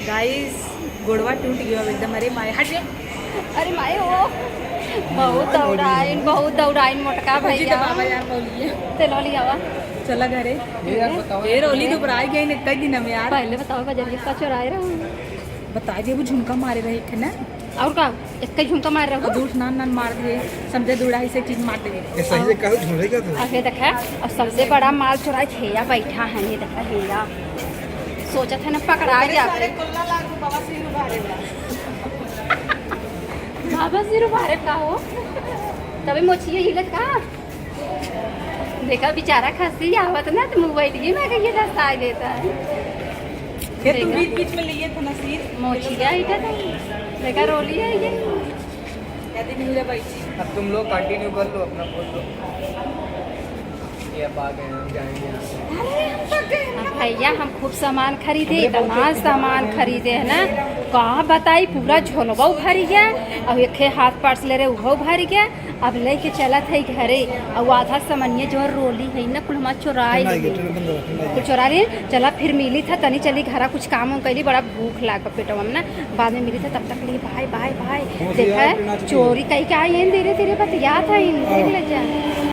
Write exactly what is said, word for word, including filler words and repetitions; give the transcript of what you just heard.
गाइस, गोड़वा टूट गया एकदम। अरे माय, हट जा। अरे माय, ओ बहुत दौड़ाइन, बहुत दौड़ाइन मोटका भौजी, भैया। दबावा यार, बोलिए। चलो, ले आवा। चला घरे। ये यार, बताओ। ये रोली दुबराई गई न, इतना दिन में यार। पहले बताओ, बजरिया का चुराए रहो। बता दे, वो झुमका मारे रहे थे ना। और का? एक ही झुमका मार रहा। दूर नान नान मार दिए, समझे दुड़ाई से चीज मार दे। ये सही है, कल झूलेगा तो। अब ये देखा, और सबसे बड़ा माल चुराए हेया बैठा है, ये देखा हेया। सोचत है ना पकड़ा जा। सारे कोल्ला लागू बाबा सिर उभारे बा। बाबा सिर उभारे का हो? तभी मोचिए हिलत का? देखा बेचारा खसी आवत ना, तो मोबाइल में कहिए दस्ताई देता है। ये तू देखा। बीच बीच में लिए था ना सीन। मोचिया इटा था। देखा रोली है ये। क्या दिन हुआ भाई जी? अब तुम लोग कंटिन्यू कर लो अपना, बोल लो। ये अब आ गए हैं, जाएंगे यहाँ से। अरे, हम थक गए। अब भैया, हम खूब सामान खरीदे, इतना सामान खरीदे है ना, का बताई, पूरा झोलवा भर गया। अब एक हाथ पर्स ले रहे, उहो भर गया। अब लेके चलत है घरे, और आधा सामानिया जो रोली है ना, कुल हमार चोराए ठंडा है, लिए। ठंडा, ठंडा, ठंडा है। कुल चोरा लिए। चला फिर मिली था, तनी चली घरा, कुछ काम उम कैली, बड़ा भूख लाग बा पेटवा में ना, बाद में मिली था, तब तक लिए बाय, बाय, बाय। देखा है, चोरी कई के आई है, धीरे धीरे बतियात है, देख ले जा।